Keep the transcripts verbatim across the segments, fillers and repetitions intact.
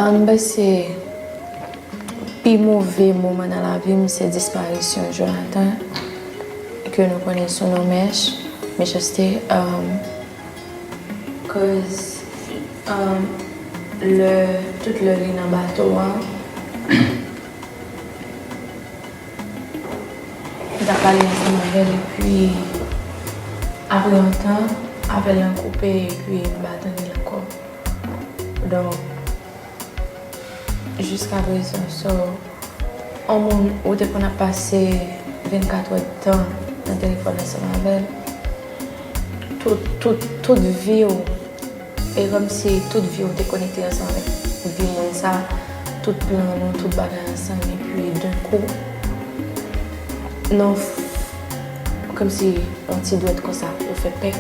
Ann panse pi move moman nan lavi m se disparisyon Jonathan, ke nou konnen sou non Mèch, Mechanste, um, cause, um, lè, tout lè li nan bato a, m t ap pale ansanm avè l, epi apre yon tan, apèl lan koupe, epi m pa tande l ankò. Donk, jiska prezan, so, yon moun ou te konn ap pase vennkat èdtan nan telefòn ansanm avè l, tout, tout, tout vi w, e kòmsi tout vi w te konekte ansanm avèk vi moun sa, tout plan nou, tout bagay ansanm, epi d'un coup, nan f-, kòmsi yon ti dwèt konsa, ou fè pèk,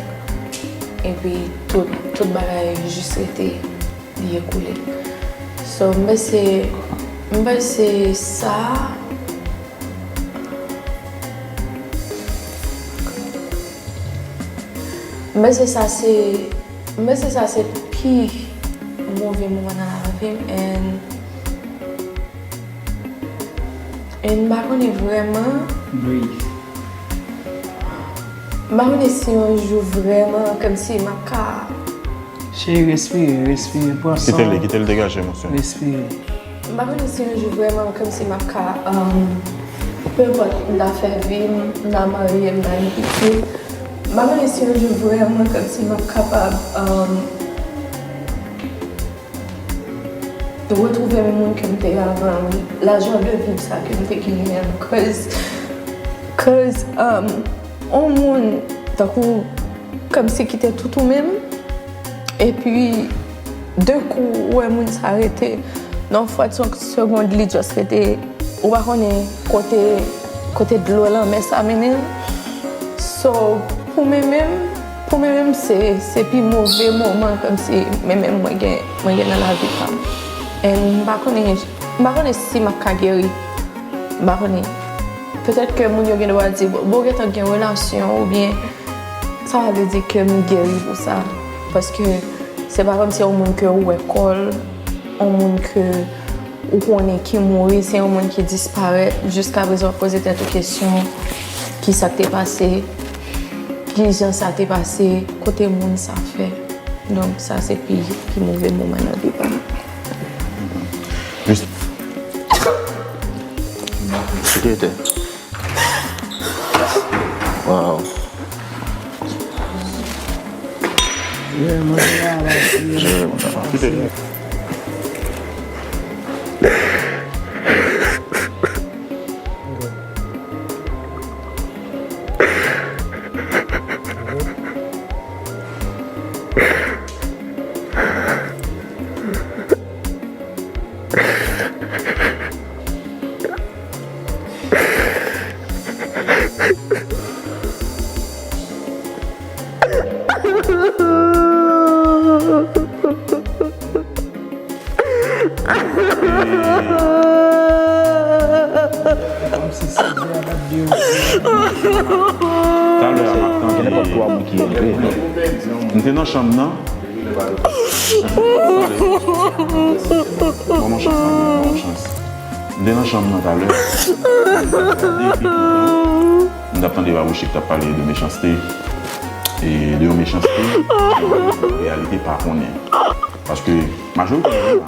epi tout, tout bagay jis rete li ekoule. So, m panse, m panse sa, m panse sa se, m panse sa se pi move moman nan lavi m, and, and m pa konnen vrèman. Breathe. M pa konnen si yon jou vrèman, kòmsi m ap ka. Cheri, respire, respire, pran san. Kite l, kite l degaje, monchè. Respire. M pa konnen si yon jou vrèman, kòmsi m ap ka, um, peu importe, m ta fè vi m, m ta marye, m ta gen pitit. M pa konnen si yon jou vrèman, kòmsi m ap kapab, um, retwouve menm moun ke m te ye avan, la joie de vivre sa ke m te genyen an. Cause, cause, um, yon moun, tankou, kòmsi ki te tout ou menm, epi, d'un coup, ou wè moun sa rete, nan yon fraksyon segond, li just rete, ou pa konnen kote, kote dlo lanmè sa mennen l. So, pou mwen menm, pou mwen menm, se, se pi move moman kòmsi mwen menm mwen gen, mwen gen nan lavi pa m. And m pa konnen, m pa konnen si m ap ka geri. M pa konnen. Petèt ke moun yo gen dwa di, bon, bon, gentan gen relasyon oubyen sa pa vle di ke m geri pou sa. Paske se pa kòmsi yon moun ke ou wè kò l, yon moun ke ou konnen ki mouri, se yon moun ki disparèt. Jiska prezan w ap poze tèt ou kesyon, ki sa k te pase, ki jan sa te pase, kote moun sa fè. Donk, sa se pi, pi move moman nan vi pa m. Jis. Sekirite. Wow. Yeah, mwen te la, la, la. Talè a m ap tande. Gen nenpòt twa moun ki antre. M te nan chanm nan. Ban m yon chans, ban m yon chans. M te nan chanm nan talè. M t ap tande Babouchi ki t ap pale de Mechanste. E de yon Mechanste, an reyalite pa konnen. Paske majorite moun la,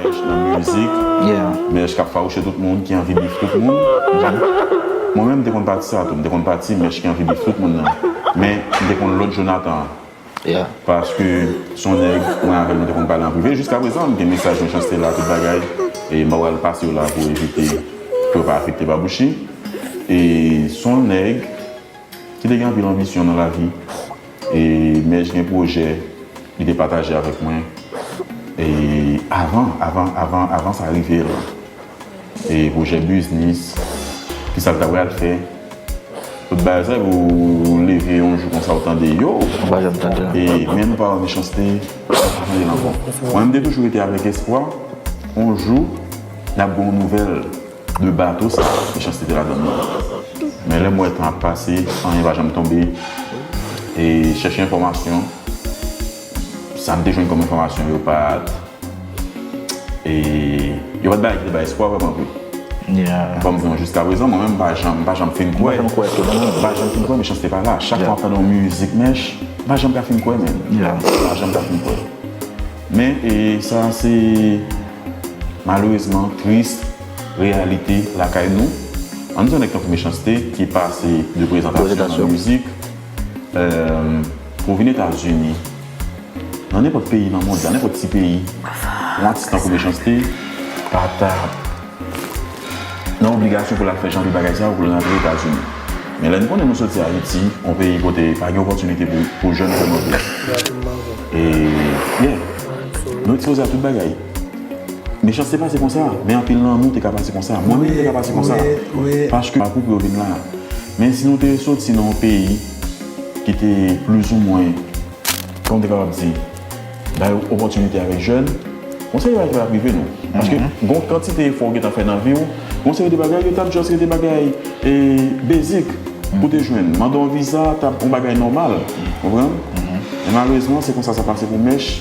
Mèch nan mizik, Mèch k ap fawouche tout moun, ki anvi bif tout moun. Mwen menm, m te konn pati sa tou. M te konn pati Mèch ki anvi bif tout moun nan. Men, m te konn lòt Jonathan an. Paske se yon nèg, mwen avè l, nou te konn pale an prive. Jiska prezan, m gen mesaj Mechanste la, tout bagay. E m pa pral pase yo la pou evite ke yo pa afekte Babouchi. E se yon nèg ki te gen anpil anbisyon nan lavi. E Mèch gen pwojè li te pataje avèk mwen. E avan, avan, avan, avan sa rive la. E pwojè biznis, kisa l ta pral fè. Tout bagay sa, epi w leve yon jou konsa, w tande, yo, ou pa janm tande l ankò. E menm pawòl Mechanste, ou pa tande l ankò. Mwen, m te toujou rete avèk espwa, yon jou, n ap gen yon nouvèl de bato sa, Mechanste te ladan l nan. Men lè m wè tan ap pase, anyen pa janm tonbe. E chèche enfòmasyon, sa m te jwenn kòm enfòmasyon, yo pa t E yo pa t bagay ki te bay espwa vrèman vre. Yeah. Kòm di nou jiska prezan, mwen menm m pa janm, m pa janm fin kwè. Janm kwè tou, non. M pa janm fin kwè Mechanste pa la. Chak Yeah. fwa m ap tande yon mizik Mech, m pa janm ka fin kwè menm. Yeah. M pa janm ka fin kwè. Men e, sa se malerezman tris reyalite lakay nou. Ann di yon nèg tankou Mechanste ki pase de prezantasyon Prezantasyon. Nan mizik, euh, pou vin Etazini, nan nenpòt peyi nan mond la, nenpòt ti peyi, yon atis tankou Mechanste pa ta nan obligasyon pou l al fè jan de bagay sa yo pou l rantre Etazini. Men lè n konnen nou soti Ayiti, yon peyi kote pa gen opòtinite pou, pou jèn vrèman vre. E, yeah, nou ekspoze a tout bagay. Mechanste pase konsa, men anpil nan nou te ka pase konsa. Mwen menm te ka pase konsa. Paske pa pou yo vin la. Men si nou te soti nan yon peyi ki te plizoumwen, kòman te kapab di, bay opòtinite avèk jèn, yon seri de bagay ki pa t ap rive nou. Paske gon kantite efò w gentan fè nan vi w, yon seri de bagay yo t ap just rete bagay e, basic pou te jwenn. Mande yon viza t ap yon bagay nòmal. Konprann? Men malerezman, se konsa sa pase pou Mech.